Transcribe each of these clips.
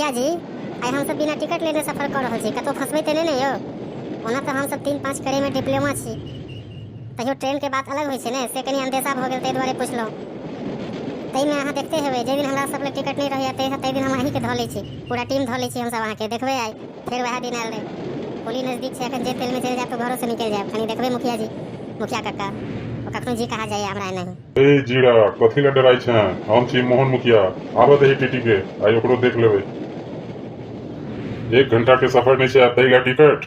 मुखिया जी, आइ हमसभ बिना टिकट लेने सफर कऽ रहल छी, कतहु फंसबै तऽ नहि ने यौ? ओना तऽ हमसभ 3-5 करैमे डिप्लोमा छी, तैयो ट्रेनके बात अलग होइ छै ने, से कनि अंदेशा भऽ गेल, ताहि दुआरे पुछलहुँ। ताहिमे अहाँ देखते हेबै, जाहि दिन हमरा सब लग टिकट नहि रहैए ताहि दिन हम अहीँके धऽ लै छी, पूरा टीम धऽ लै छी हमसभ अहाँके। देखबै आइ फेर वएह दिन आयल रहै। होली नजदीक छै, एखन जे तेलमे चलि जायब तऽ घरोसँ निकलि जायब। कनि देखबै मुखिया जी, मुखिया कक्का, ओ कखनो जी कहा जाइए हमरा एनाही। ए जीरा, कथी लए डराइ छें? हम छी मोहन मुखिया। आबऽ दही टीटी के, आइ ओकरो देख लेबै। 1 घंटा के सफर नहि छै आ ताहि लए टिकट?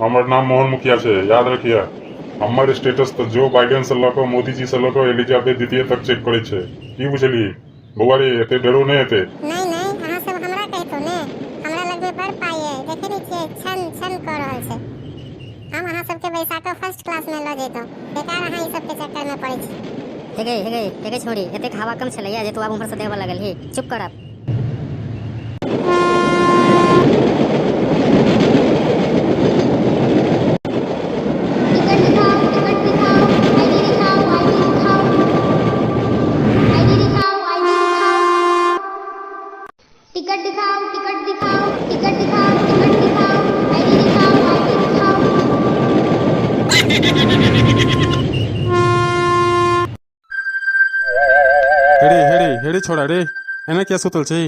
हमर नाम मोहन मुखिया छै, याद रखिए। हमर स्टेटस तऽ जो बाइडेन से लऽ कऽ मोदी जी से लऽ कऽ एलिजाबेथ द्वितीय तक चेक करै छै। की बुझलिही बौआ रे, एते डरो नहि हेतै। नहि नहि, अहाँ सब हमरा कहितो ने, हमरा लगमे बड़ पाइ अइ, देखै नहि छियै छन छन कऽ रहल छै। हम अहाँ सबके बैसा कऽ फर्स्ट क्लासमे लऽ जैतहुँ, बेकार अहाँ ई सबके चक्करमे पड़ै छी। हे गई, हे गई, हे गई छोड़ी, एतेक हवा कम छलैया जे तू आब उम्हरसँ देबऽ लगलही, चुप कर आब। टिकट दिखाओ, टिकट दिखाओ, आईडी दिखाओ, आईडी दिखाओ, आईडी दिखाओ, आईडी दिखाओ, टिकट दिखाओ, टिकट दिखाओ, टिकट दिखाओ, टिकट दिखाओ, आईडी दिखाओ, आईडी दिखाओ। हेरे हेरे हेरे छोड़ा रे, एना किया सुतल छै?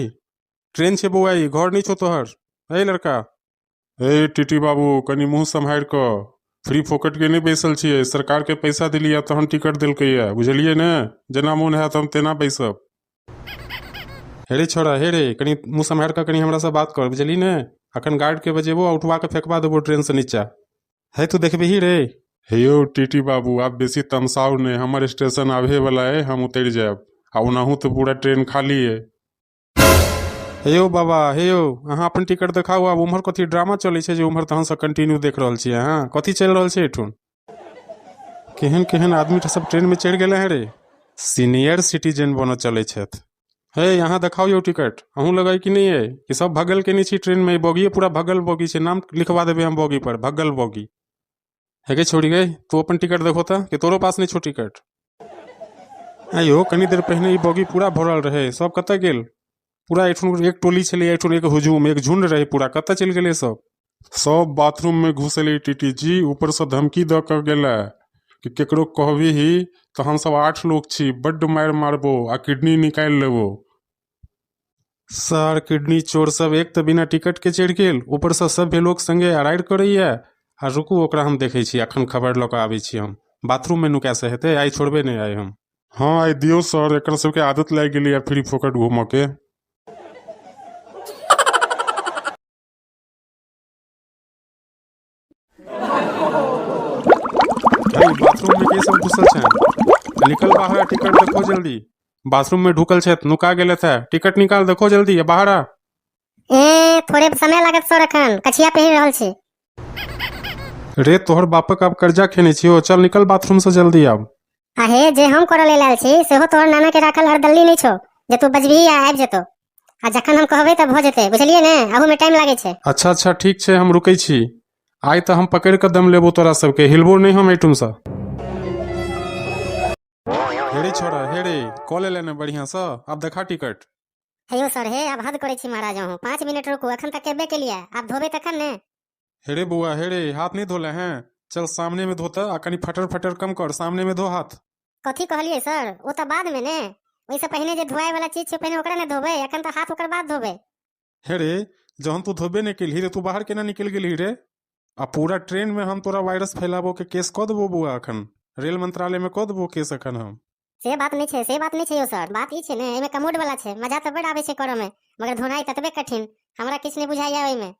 ट्रेन छै बौआ, ई घर नहि छौ तोहर। हे लड़का, हे टीटी बाबू, कनि मुँह सम्हारि कऽ। फ्री फोकट के नहि बैसल छियै, सरकार के पैसा देलियै तहन टिकट देलकैया, बुझलियै ने? जेना मोन हैत हम तेना बैसब। हेरे छोड़ा हेरे, कनि मुँह सम्हारि कऽ कनि हमरासँ बात कर, बुझलिही ने? अखन गार्ड के बजेबो आ उठवा कऽ फेकबा देबो ट्रेन से नीचा। हे तू देखबिही रे? हे यौ टीटी बाबू, आब बेसी तमसाउ नहि, हमर स्टेशन आबहे वाला अइ, हम उतरि जायब। आ ओनाहु तऽ पूरा ट्रेन खाली अइ। हे यौ बाबा, हे यौ, अहाँ अपन टिकट देखाउ। आब उम्हर कथी ड्रामा चलै छै जे उम्हर तहनसँ कंटिन्यू देख रहल छी अहाँ? कथी चलि रहल छै एहिठुन? केहन केहन आदमी सब ट्रेनमे चढ़ि गेलै हैं रे, सीनियर सिटीजन बनऽ चलै छथि। हे यहाँ देखाउ यौ टिकट, अहूँ लग अइ कि नहि अइ? कि सब भगल केने छी ट्रेनमे? ई बोगिए पूरा भगल बोगी छै, नाम लिखवा देबै हम बोगी पर, भगल बोगी। हे गे छोड़ी गे, तू अपन टिकट देखो तऽ, कि तोरो पास नहि छौ टिकट? आइयो कनी देर पहिने ई बोगी पूरा भरल रहै, सब कतऽ गेल? पूरा एहिठुन एक टोली छलै, एहिठुन एक हुजूम, एक झुंड रहै पूरा, कतऽ चलि गेलै सब? सब बाथरूम में घुसलै टीटी जी, ऊपरसँ धमकी दऽ कऽ गेलै कि केकरो कहबिही तऽ हमसब 8 लोग छी, बड्ड मारि मारबो आ किडनी निकालि लेबो। सर किडनी चोर सब एक तऽ बिना टिकट के चढ़ि गेल, ऊपरसँ सभ्य लोक संगे अराड़ि करैया। आ रुकू, ओकरा हम देखै छी, अखन खबर लऽ कऽ आबै छी हम। बाथरूममे नुकाए से हेतै? आइ छोड़बै नहि आइ हम। हँ आइ दियौ सर, एकर सबके आदत लागि गेलैया फ्री फोकट घूमऽ के। अरे बाथरूम में के सब घुसल छै? निकल बाहर, टिकट देखो जल्दी। बाथरूम में ढुकल छै, नुका गेल थे, टिकट निकाल, देखो जल्दी बाहर आ। ए थोड़े समय लागत सर, अखन कछिया पहिर रहल छी। रे तोहर बापक आब कर्जा खेने छियो, चल निकल बाथरूम से जल्दी आब। आहे जे हम करऽ लेल आयल छी सेहो तोहर नाना के राखल हरदल्ली नहि छौ जे तू बजबिही आ आबि जेतौ, आ जखन हम कहबै तऽ भऽ जेतै, बुझलियै ने? अहू में टाइम लागै छै। अच्छा अच्छा ठीक छै, हम रुकै छी। आइ तऽ हम पकड़ि कऽ दम लेबो तोरा सबके, हिलबो नहि हम एहिठुमसँ। हेरे छोड़ा हेरे, कऽ लेले ने बढ़िआँसँ, आब देखा टिकट। हे यौ सर, हे आब हद करै छी महाराज अहूँ, 5 मिनट रुकू, अखन तक एबे केलियै, आब धोबै तखन ने। हेरे बौआ हेरे, हाथ नहि धोले हैं? चल सामने में धोता, आ कनि फटर फटर कम कर, सामने में धो हाथ। कथी कहलियै सर? ओ तऽ बाद में ने, ओहिसँ पहिने जे धोआए वाला चीज छै पहिने ओकरा ने धोबै, अखन तऽ हाथ ओकर बाद धोबै। हे रे, जहन तू धोबे नहि केलही रे, तू बाहर केना निकलि गेलही रे? आ पूरा ट्रेन में हम तोरा वायरस फैलाबो के केस कऽ देबो बौआ, अखन रेल मंत्रालय में कऽ देबो केस अखन हम। से बात नहि छै, से बात नहि छै यौ सर, बात ई छै ने एहिमे कमोड वाला छै, मजा तऽ बड़ आबै छै करऽ में, मगर धोनाइ ततबे कठिन, हमरा किछु नहि बुझाइया ओहिमे।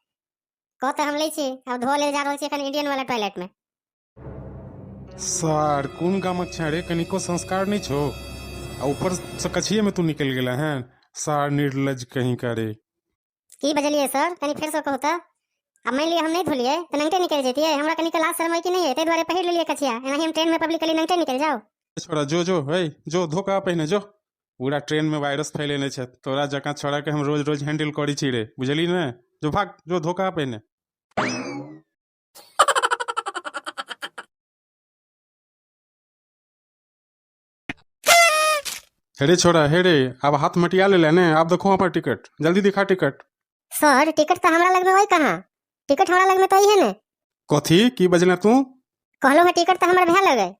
कऽ तऽ हम लै छी, आब धोअ लेल जा रहल छी एखन इंडियन वाला टॉयलेट में। सर कोन गामक छै रे, कनिको संस्कार नहि छौ, आ ऊपर से कछिए में तू निकलि गेला हैं, सार निर्लज कहीं का रे। की बजलियै सर, कनि फेरसँ कहू तऽ? आ मानि लिअ हम नहि धोलियै तऽ नंगटे निकलि जैतियै? हमरा कनिक लाज शर्म अइ कि नहि अइ, ताहि दुआरे पहिर लेलियै कछिया, एनाही हम ट्रेन में पब्लिकली नंगटे निकलि जाउ? छोड़ा जो जो, हे जो धो कऽ पहिने जो, पूरा ट्रेन में वायरस फैलेने छै तोरा जकाँ छोड़ा के हम रोज रोज हैंडल करै छी रे, बुझली ने? जो भाग जो धो कऽ पहिने। हेरे छोड़ा हेरे, आब हाथ मटिया लेले ने, आब देखो हमर टिकट, जल्दी दिखा टिकट। सर, टिकट तऽ हमरा लगमे अइ कहाँ? टिकट हमरा लगमे तऽ अइहे ने। कथी की बजले तू? कहलहुँ हँ, टिकट तऽ हमर भाय लग अइ।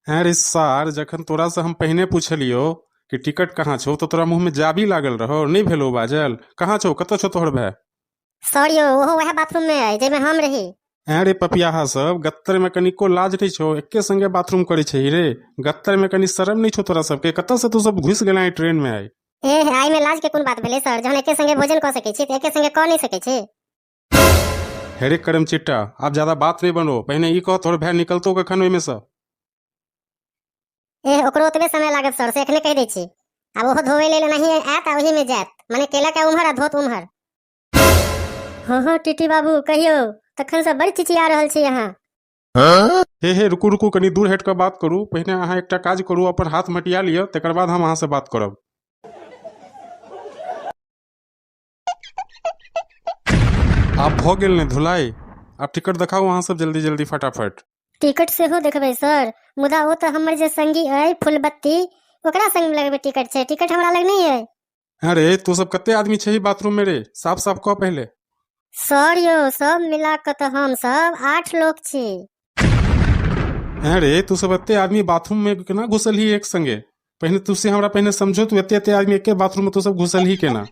अरे सार, जखन तोरासँ हम पहिने पुछलियौ कि टिकट कहाँ छौ, तऽ तोरा मुँहमे जाबी लागल रहौ, नहि भेलौ बाजल। कहाँ छौ, कतऽ छौ तोहर भाय? सर यौ, ओहो वएह बाथरूम मे अइ जाहिमे हम रही। अरे पपियाहा सब, गत्तरमे कनिको लाज नहि छौ? एके संगे बाथरूम करै छै रे। गत्तरमे कनि शरम नहि छौ तोरा सबके? कतऽसँ तू सब घुसि गेला ट्रेनमे आइ? ए, आइमे लाज के कोन बात भेलै सर? जहन एके संगे भोजन कऽ सकै छी तऽ एके संगे कऽ नहि सकै छी? हेरे करम चिट्टा, आब ज्यादा बात नहि बनो। पहिने ई कह, तोहर भाय निकलतौ कखन ओहिमे सँ? ए, ओकरो ओतबे समय लागत सर, से एखने कहि दै छी। आब ओहो धोवे लेल एनाही आयत आ ओहीमे जायत, मने केलक उम्हर आ धोत उम्हर। हँ हँ, टीटी बाबू, कहियौ, तखन से बड़ चिचिया रहल छी अहाँ। हे हे, रुकू रुकू, कनि दूर हटि कऽ बात करू। पहिने अहाँ एकटा काज करू, अपन हाथ मटिया लिअ, तकर बाद हम अहाँसँ बात करब। आब भऽ गेल ने धुलाई? आब टिकट देखाउ अहाँ सब, जल्दी जल्दी, फटाफट। टिकट सेहो देखबै सर, मुदा ओ तऽ हमर जे संगी अइ फूलबत्ती, ओकरा संग लगबै टिकट छै, टिकट हमरा लग नहि अइ। अरे, तू सब कते आदमी छही बाथरूम में रे? साफ साफ कह पहिले। सर यौ, सब मिला कऽ तऽ हम सब 8 लोक छी। अरे, तू सब एते आदमी बाथरूम में केना घुसलही एक संगे? पहिने तू से हमरा पहिने समझो, तू एते एते आदमी एके बाथरूम में तू सब घुसलही केना?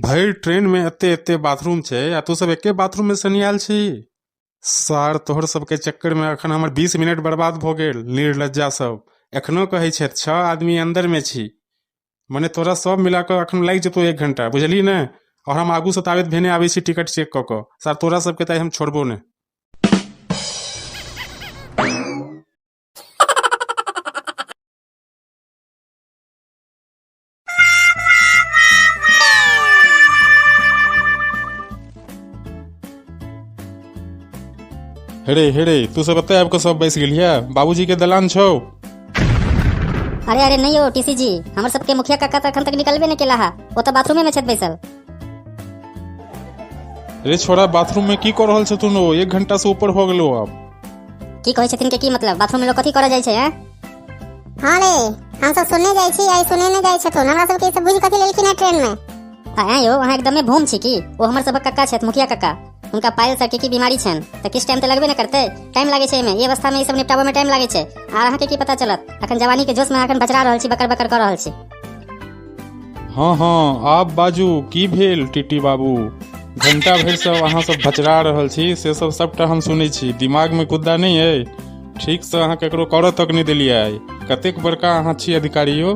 भरि ट्रेन में एते एते बाथरूम छै आ तू सब एके बाथरूम में सनियाल छी। सार, तोहर सबके चक्कर में अखन हमर 20 मिनट बर्बाद भऽ गेल। निर्लज्जा सब, एखनो कहै छथि 6 आदमी अंदर में छी। मने तोरा सब मिला कऽ अखन लागि जेतौ 1 घंटा, बुझलही ने? और हम आगू से ताबत भेने आबै छी टिकट चेक कऽ कऽ। सर, तोरा सबके तऽ हम छोड़बो ने। हेरे हेरे, तू सब एतऽ आबि कऽ सब बैस गेलियै? बाबूजी के दलान छौ? अरे अरे, नहि यौ टीसी जी, हमर सबके मुखिया काका तऽ अखन तक निकलबे नहि केला हा, ओ तऽ बाथरूमे मे छथि बैसल। रे छोड़ा, बाथरूम में की कऽ रहल छथुन ओ? 1 घंटा से ऊपर हो गेलो आब। की कहै छथिन के की मतलब? बाथरूम में लोग कथी करऽ जाइ छै? हैं हाँ रे, हम सब सुनने जाइ छी, आई सुने नहि जाइ छथुन। हमरा सबके ई सब बुझि कथी लेलखिन है ट्रेन में? आ यौ, अहाँ एकदमे भूम छी की? ओ हमर सबक कक्का छथि, मुखिया कक्का। हुनका पायल सर के की बीमारी छनि, तऽ किछु टाइम तऽ लगबे ने करतै। टाइम लागै छै एहिमे, ई अवस्था में ई सब निपटाबऽ में टाइम लागै छै। आर अहाँके की पता चलत? अखन जवानी के जोश में अखन बचरा रहल छी, बकर बकर कऽ रहल छी। हाँ हाँ, आब बाजू, की भेल टीटी बाबू? घंटा भरि सब अहाँ सब भचरा रहल छी, से सब सबटा हम सुनै छी। दिमाग में गुद्दा नहि अइ? ठीक से अहाँ केकरो करऽ तक नहि देलियै आइ। कतेक बड़का अहाँ छी अधिकारी यौ?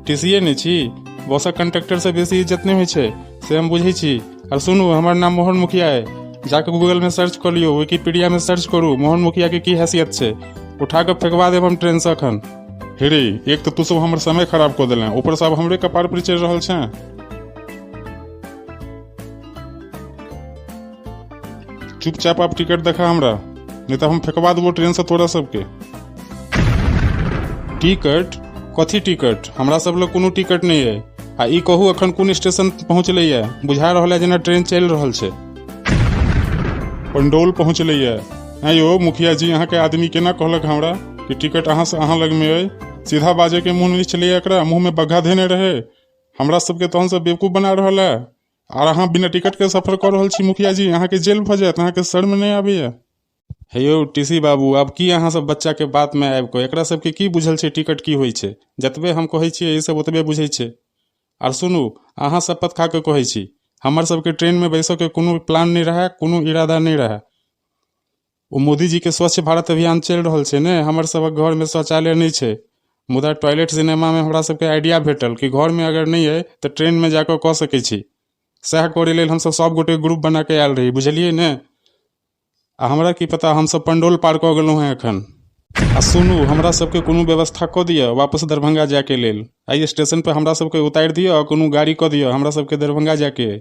टीसीए नहि छी? बसक कंडक्टर से बेसी इज्जत नहि होइ छै, से हम बुझै छी। और सुनू, हमर नाम मोहन मुखिया अइ। जाके गूगल में सर्च कऽ लियौ, विकिपीडिया में सर्च करू, मोहन मुखिया के की हैसियत छै। उठा कऽ फेंकवा देब हम ट्रेन से अखन। हे रे, एक तऽ तू सब हमर समय खराब कऽ देलें, ऊपर से आब हमरे कपार पर चढ़ि रहल छें। चुपचाप आब टिकट देखा हमरा, नहीं तऽ हम फेंकवा देबो ट्रेन से तोरा सबके। टिकट? कथी टिकट? हमरा सब लग कोनो टिकट नहि अइ। आ ई कहू, अखन कोन स्टेशन पहुँचलैया? बुझा रहल है जेना ट्रेन चलि रहल छै। पंडौल पहुँचलैया। आँ यौ मुखिया जी, अहाँके आदमी केना कहलक हमरा कि टिकट अहाँ से अहाँ लगमे अइ? सीधा बाजे के मुँह नहि छलैया एकरा, मुँहमे बग्घा धेने रहे। हमरा सबके तहन सब बेवकूफ बना रहल है आर अहाँ बिना टिकट के सफर कऽ रहल छी। मुखिया जी, अहाँके जेल भऽ जायत, अहाँके शर्म नहि आबैया? हे यौ टीसी बाबू, आब की अहाँ सब बच्चा के बात में आबि कऽ, एकरा सबके की बुझल छै टिकट की होइ छै? जतबे हम कहै छियै, ई सब ओतबे बुझै छै। आर सुनू, अहाँ शपथ खा कऽ कहै छी, हमर सबके ट्रेन में बैसऽ के कोनो प्लान नहि रहए, कोनो इरादा नहि रहए। ओ मोदी जी के स्वच्छ भारत अभियान चलि रहल छै ने, हमर सबक घर में शौचालय नहि छै, मुदा टॉयलेट सिनेमा में हमरा सबके आइडिया भेटल कि घर में अगर नहि अइ तऽ ट्रेन में जाकऽ कऽ सकै छी। सएह करै लेल हमसब सब गोटे ग्रुप बना के आयल रही, बुझलियै ने? आ हमरा की पता, हमसब पंडौल पार कऽ गेलहुँ हेँ एखन। आ सुनू, हमरा सबके कोनो व्यवस्था कऽ दिअ वापस दरभंगा जायके लेल। एहि स्टेशन पर हमरा सबके उतारि दिअ आ कोनो गाड़ी कऽ दिअ, हमरा सबके दरभंगा जायके अइ।